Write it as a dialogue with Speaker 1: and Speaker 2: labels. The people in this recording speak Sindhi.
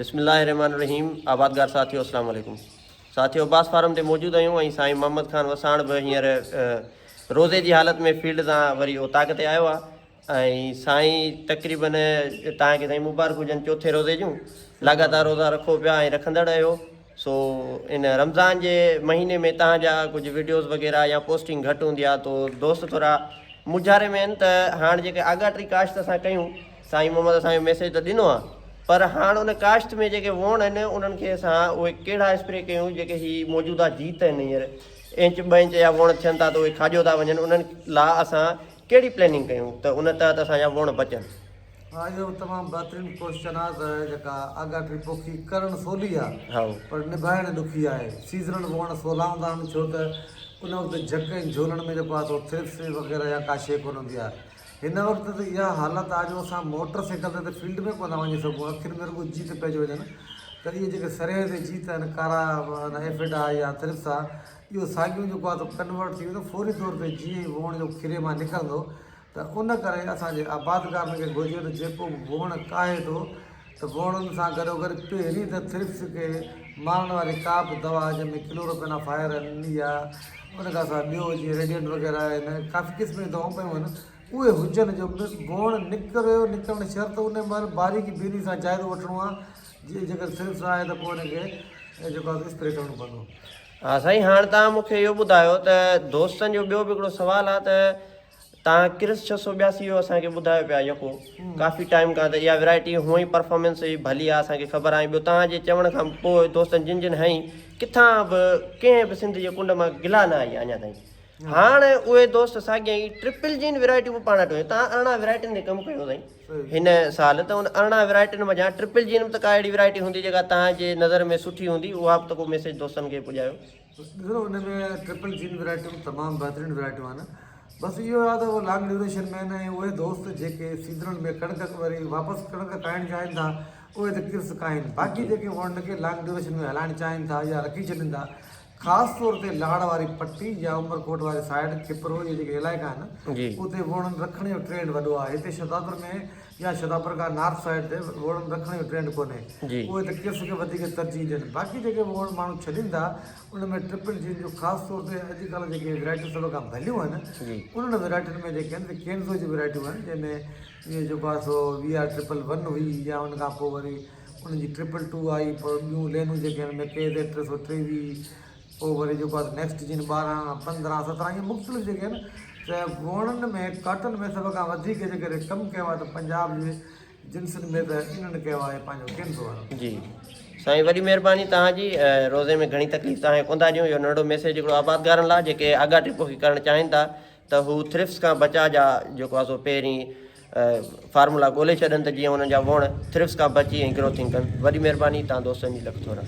Speaker 1: بسم الله الرحمن الرحيم آبادگار ساٿيو اسلام عليڪم ساٿيو عباس فارم تي موجود آهيون ۽ سائين محمد خان وساڻ به هينئر روزي جي حالت ۾ فيلڊ تان وري اوطاق تي آيو آهي ۽ سائين تقريبن توهان کي سائين مبارڪ هجن چوٿين روزي جون لاڳاتا روزا رکو پيا ۽ رکندڙ آهيو سو ان رمضان جي مهيني ۾ توهان جا ڪجهه وڊيوز وغيره يا پوسٽنگ گهٽ هوندي آهي تو دوست ٿورا مونجهاري ۾ آهن ته هاڻ جيڪي آڳاٽي ڪاشت اسان ڪيون سائين محمد اسان کي ميسيج ته ڏنو آهي پر هاڻ ان ڪاشت ۾ جيڪي ووڻ آهن انهن کي اسان اهي ڪهڙا اسپري ڪيون جيڪي هي موجوده جيت آهن هينئر انچ ٻه انچ جا ووڻ ٿين ٿا ته اهي کاڄو ٿا وڃن انهن لا اسان ڪهڙي پلاننگ ڪيون ته ان تحت اسان جا ووڻ بچن.
Speaker 2: ها اهو به تمام بهترين ڪوئسچن آ ته جيڪا آڳاٽي پوکي ڪرڻ سولي آ پر نڀائڻ ڏکي آهي. سيزنل ووڻ سولا هوندا آهن ڇو ته ان وقت جهڪ ۽ جهولڻ ۾ جيڪو آ سو ٿرپس وغيره يا ڪا شيء ڪونه هوندي آ. هن وقت ته اها حالت آ جو اسان موٽر سائيڪل تي ته فيلڊ ۾ ڪونه ٿا وڃي سگهون اکين ۾ رڳو جيت پئجي وڃن ته اهي جيڪي سرهي تي جيت آهن ڪارا ايفڊ آ يا ٿرپس آ اهو ساڳيون جيڪو آ سو ڪنورٽ ٿي ويندو فوري طور تي جيئن ئي ووڻ جو کري مان نڪرندو ته ان ڪري اسان جي آبادگارن کي گهرجي ته جيڪو به ووڻ ڪاهي ٿو ته ووڻن سان گڏوگڏ پهرين ته ٿرپس کي مارڻ واري ڪا به دوا جنهن ۾ ڪلوروپينا فائر آهن يا ان کان سواء ٻيو جيئن ريڊينٽ وغيره آهن ڪافي قسم جون دوائون پيون آهن اهي هجن جو ووڻ نڪريو نڪرڻ شرط ان مهل باريڪي بيني سان جائزو وٺڻو آهي جي جيڪر ٿرپس آهي ته پوء ان کي جيڪو آهي اسپري ڪرڻو پوندو.
Speaker 1: ها سائين هاڻ توهان مون کي اهو ٻڌايو ته دوستن جو ٻيو به هڪڙو سوال آهي ته توهان ڪرس 682 جو اسان کي ٻڌايو پيا يڪو ڪافي ٽائيم کان ته اها ورائٽي هونئن ئي پرفارمنس جي ڀلي آهي اسان کي خبر آهي ٻيو توهان جي چوڻ کان پوء دوستن جن جن هنئي ڪٿان به ڪنهن به سنڌ جي ڪنڊ مان گلا نه آئي اڃا تائين هاڻ اهي دوست ساڳيا ئي ٽرپل جين ورائٽيون به پاڻ وٽ هيون توهان 18 ورائٽين تي ڪم ڪيو سائين هن سال ته ان 18 ورائٽين منجهان ٽرپل جين به ته ڪا اهڙي ورائٽي هوندي جيڪا توهان جي نظر ۾ سٺي هوندي اها به ته ڪو ميسيج دوستن کي پڄايو.
Speaker 2: ڏسو ان ۾ ٽرپل جين ورائٽيون تمام بهترين ورائٽيون آهن بس اهو آهي ته اهو لانگ ڊيوريشن ۾ آهن ۽ اهي دوست جيڪي سيزنل ۾ ڪڻڪ وري واپس ڪڻڪ کائڻ چاهين ٿا اهي ته ڪرس کائين باقي جيڪي انهن کي لانگ ڊيوريشن ۾ هلائڻ چاهين ٿا يا رکي ڇڏين ٿا خاص طور تي لاڙ واري پٽي يا عمرڪوٽ واري سائيڊ کپرو اهي جيڪي علائقا آهن اتي ووڻن رکڻ جو ٽرينڊ وڏو آهي هتي شھدادپور ۾ يا شھدادپور کان نارٿ سائيڊ تي ووڻن رکڻ جو ٽرينڊ ڪونهي اهي ته ڪرس کي وڌيڪ ترجيح ڏين باقي جيڪي ووڻ ماڻهو ڇڏين ٿا ان ۾ ٽرپل جين جو خاص طور تي اڄڪلهه جيڪي ورائٽيون سڀ کان ڀليون آهن انهن ورائٽين ۾ جيڪي آهن سي ڪينزو جون ورائٽيون آهن جنهن ۾ اهي جيڪو آهي سو وي آر ٽرپل ون هئي يا ان کان پوء وري ان جي ٽرپل ٽو آئي پوء ٻيون لينون جيڪي آهن ۾ ڪي زيڊ 323 پوء وري جيڪو آهي نيڪسٽ جين 12 15 17 ائين مختلف جيڪي آهن ته ووڻن ۾ ڪاٽن ۾ سڀ کان وڌيڪ جيڪڏهن ڪم ڪيو آهي ته پنجاب جي جنسن ۾ ته انهن ڪيو آهي پنهنجو ڪينزو وارن.
Speaker 1: جي سائين وڏي مهرباني توهان جي روزي ۾ گهڻي تڪليف توهان کي ڪونه ٿا ڏيون اهو ننڍڙو ميسيج هڪڙو آبادگارن لاء جيڪي آڳاٽي پوکي ڪرڻ چاهين ٿا ته هو ٿرفس کان بچاء جا جيڪو آهي سو پهرين فارمولا ڳولي ڇڏن ته جيئن انهن جا ووڻ ٿرفس کان بچي ۽ گروٿنگ ڪن. وڏي مهرباني توهان دوستن جي لک ٿورا.